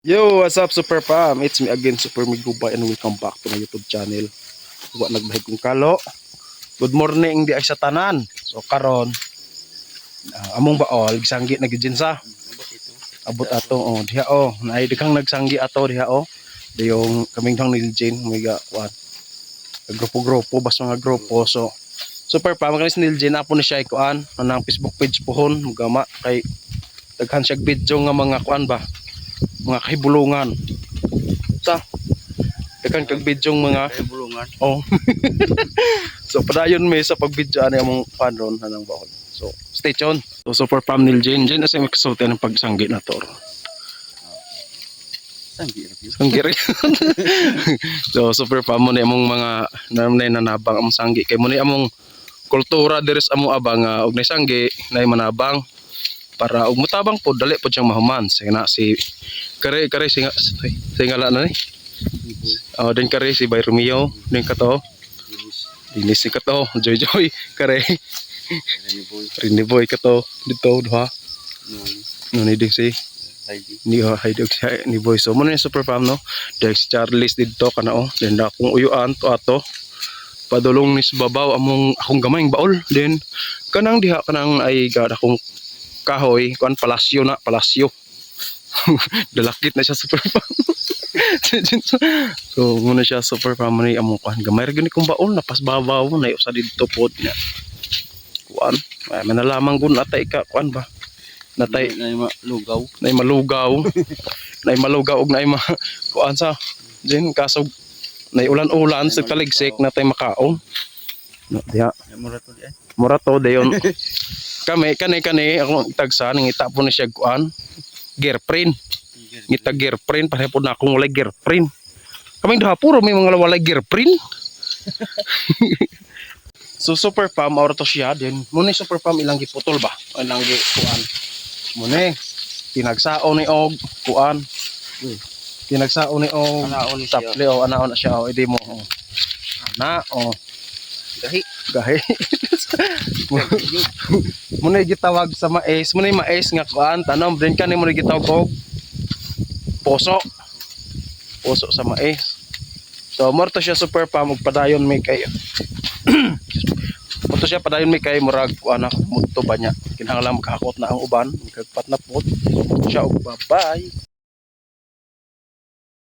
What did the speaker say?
Yo, what's up, Super Pam? It's me again, Super Migubay, and welcome back to my YouTube channel. Wa nagbahig kong kalo. Good morning di ay sa tanan. So karon, among baol gisanggi na gyud sa abot ato, oh, diha, oh, naay daghang nagsanggi ato diha, oh. Diyong kaming dang Nil Jane may ga kuan. Grupo-grupo bas mga grupo. So Super Pam, kani si Nil Jane apo ni siya kuan anang Facebook page pohon mugama kay daghan siya video nga mga kuan ba, mga kahibulungan sa daghan kag video mga Kaya bulungan. Oh. So padayon mi sa pag-video ani among kuan ron anang baol. So stay tuned. So Super Pam, Nil Jane, Jane asa makasulti ng pagsanggi na to? Sanggi ra gyud. Sanggi rin. So Super Pam, mo ni among mga namnay nanabang among sanggi kay mo ni among kultura diri sa amo abang nga og nay sanggi nay manabang para og mutabang po dali po siyang mahuman. Sige na si kare kare singa singala na ni. Oh, den kare si Bay Romeo, den kato. Dinis ni kato, Joy Joy, kare Rene Boy. Rini Boy kato dito duha. No. No ni ding si Heidi. Ni Heidi og si ni Boy. So mo na yung Super Pam, no. Dahil si Charles didto kana, oh. Then akong uyuan to ato. Padulong ni sa babaw among akong gamayng baol. Then kanang diha kanang ay gad akong kahoy kuan, palasyo na palasyo. Dalakit na siya, Super Pam. So muna siya, Super Pam, ni among kuan gamay ra gyud ni kong baol napas babaw na usa didto pod niya. Kuan, ay manalamang gun atay ka kuan ba. Natay Na lugaw. Nay malugaw, nay malugaw og nay ma kuan sa din kaso nay ulan-ulan sa taligsik natay makaon no diha. Mura to di ay. Mura to dayon kami kani kani akong tagsa nangita po ni siya kuan, girlfriend, ngita girlfriend pareho po na akong walay girlfriend. Kaming duha puro may mga walay girlfriend. So Super Pam, aura to siya din muna. Super Pam, ilang giputol ba, ilang gi kuan muna, tinagsao ni og kuan, tinagsao ni og Anaon ni siya. Sapli o anaon na siya, o idi mo, o ana, o. Gahi. Gahi muna gitawag sa mais muna, yung mais nga kuan tanom din kani muna gitawag og poso, poso sa mais. So morto siya, Super Pam, ug padayon may kay morto siya, padayon may kay murag kuan ako mudto ba niya, kinahanglan makahakot na ang uban, magkagpat na pod siya. Og bye bye.